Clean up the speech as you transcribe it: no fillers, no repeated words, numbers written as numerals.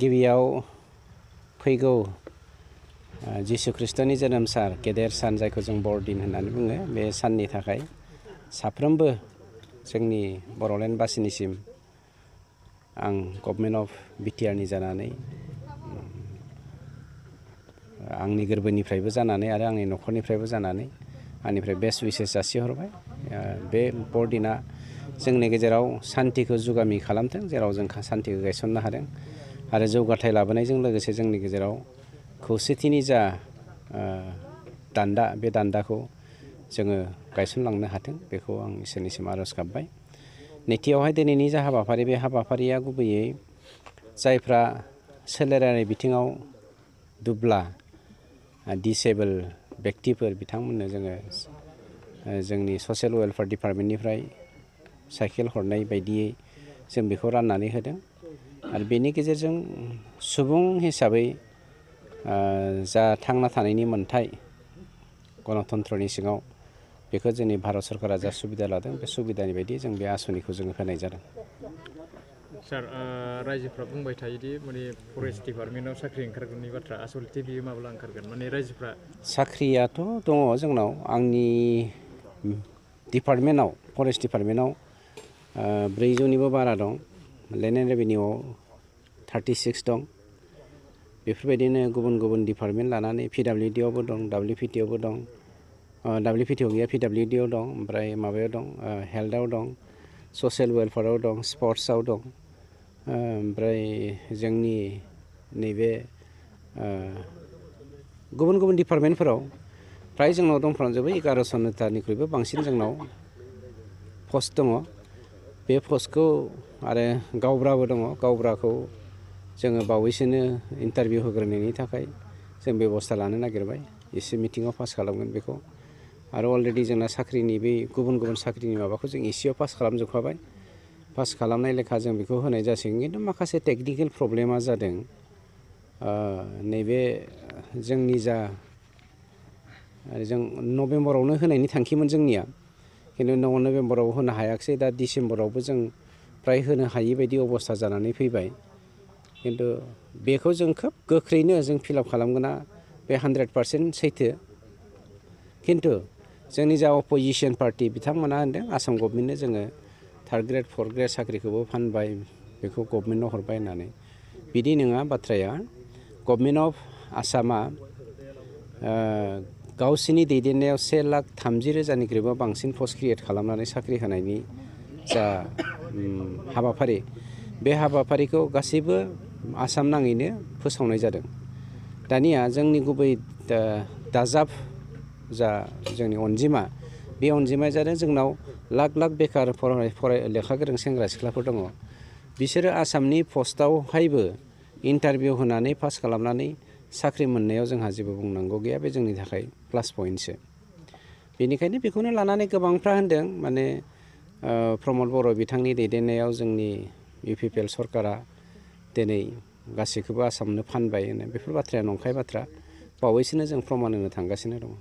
गिबियाव फैगौ जिसु ख्रिस्टनि जोनोम सान गेदेर सान जायखौ जों बरदिन होननानै बुङो बे साननि थाखाय साफ्रोमबो जोंनि बड'लेण्ड बासिनिसिम आं गभर्नमेन्ट अफ बिटिआरनि जानानै आंनि गोरबोनिफ्रायबो जानानै आरो आंनि न'खरनिफ्रायबो जानानै आंनिफ्राय बेस्ट उइसेस जासिहरबाय। बे बरदिना जोंनि गेजेराव सान्तिखौ जुगामि खालामथों, जेराव जों सान्तिखौ गायसननो हादों आरो जौगाथाय लाबोनायजों लोगोसे जोंनि गेजेराव खौसेथिनि जा दान्दा बे दान्दाखौ जोङो गायसनलांनो हाथों, बेखौ आं इसोरनिसिम आर'ज गाबबाय। नैथियावहाय दिनैनि जा हाबाफारि, बे हाबाफारिया गुबैयै जायफ्रा सोलेरारि बिथिङाव दुब्ला दिसेबोल बेक्तिफोर बिथांमोननो जोङो जोंनि ससियेल वेलफेयार डिपार्टमेन्टनिफ्राय साइकेल हरनाय बायदियै जों बेखौ राननानै होदों आरो बेनि गेजेरजों सुबुं हिसाबै जा थांना थानायनि मोन्थाय गणतन्त्रनि सिङाव बेखौ जोंनि भारत सरकारा जा सुबिदा लादों बे सुबिदानि बायदि जों बे आसनिखौ जोङो होनाय जादों। सार, रायजोफ्रा बुंबाय थायोदि माने फरेस्ट डिपार्टमेन्टआव साख्रि ओंखारगोननि बाथ्रा, आसलथे बियो माब्ला ओंखारगोन? माने रायजोफ्रा साख्रियाथ' दङ जोंनाव। आंनि डिपार्टमेन्टआव, फरेस्ट डिपार्टमेन्टआव 400निबो बारा दं। लेन्ड एन्ड रेभिनिउआव 36 दं। बेफोरबायदिनो गुबुन गुबुन डिपार्टमेन्ट लानानै PWDआवबो दं, WPTआवबो दं। WPTआव गैया, PWDआव दं, ओमफ्राय माबायाव दं, हेल्थआव दं, ससियेल वेलफेयाराव दं, स्पर्ट्सआव दं, ओमफ्राय जोंनि नैबे गुबुन गुबुन डिपार्टमेन्टफोराव फ्राय जोंनाव दंफ्रामजोबो। 1100तानिख्रुइबो बांसिन जोंनाव पस्ट दङ। बे पस्टखौ आरो गावब्राबो दङ। गावब्राखौ जोङो बावैसोनो इन्टारभिउ होग्रोनायनि थाखाय जों बेब'स्था लानो नागिरबाय। एसे मिटिङाव पास खालामगोन बेखौ। आरो अलरेडि जोंना साख्रिनि बै गुबुन गुबुन साख्रिनि माबाखौ जों एसेयाव पास खालामजोबखाबाय। पास खालामनाय लेखा जों बेखौ होनाय जासिगोन। खिन्थु माखासे टेकनिकेल प्रब्लेमा जादों। नैबे जोंनि जा जों नभेम्बरावनो होनायनि थांखिमोन जोंनिया, खिन्थु नभेम्बराव होनो हायाखिसै। दा डिसेम्बरावबो जों फ्राय होनो हायि बायदि अबस्था जानानै फैबाय। खिन्थु बेखौ जों खोब गोख्रैनो जों फिलआप खालामगोना बे 100% सैथो। खिन्थु जोंनि जा अपोजिसन पार्टि बिथांमोना होनदों आसाम गभर्नमेन्टनो जोङो 3rd ग्रेड 4th ग्रेड साख्रिखौबो फानबाय, बेखौ गभर्नमेन्टनो हरबाय होननानै। बिदि नङा बाथ्राया। गभर्नमेन्ट अफ आसामा गावसिनि दैदेननायाव 1,30,000निख्रुइबो बांसिन पस्ट क्रिएट खालामनानै साख्रि होनायनि जा हाबाफारि, बे हाबाफारिखौ गासैबो आसाम नाङैनो फोसावनाय जादों। दानिया जोंनि गुबै दाजाब जा जोंनि अनजिमा, बे अनजिमाया जादों जोंनाव लाख लाख बेखार लेखा गोरों सेंग्रा सिख्लाफोर दङ। बिसोरो आसामनि पस्टआवहायबो इन्टारभिउ होनानै पास खालामनानै साख्रि मोननायाव जोंहा जेबो बुंनांगौ गैया। बे जोंनि थाखाय प्लास पइन्टसो। बेनिखायनो बेखौनो लानानै गोबांफ्रा होनदों माने प्रमद बर' बिथांनि दैदेननायाव जोंनि UPPL सरकारा दिनै गासैखौबो आसामनो फानबाय होनो। बेफोर बाथ्राया नंखाय बाथ्रा। बावैसोनो जों प्रमान होनो थांगासिनो दङ।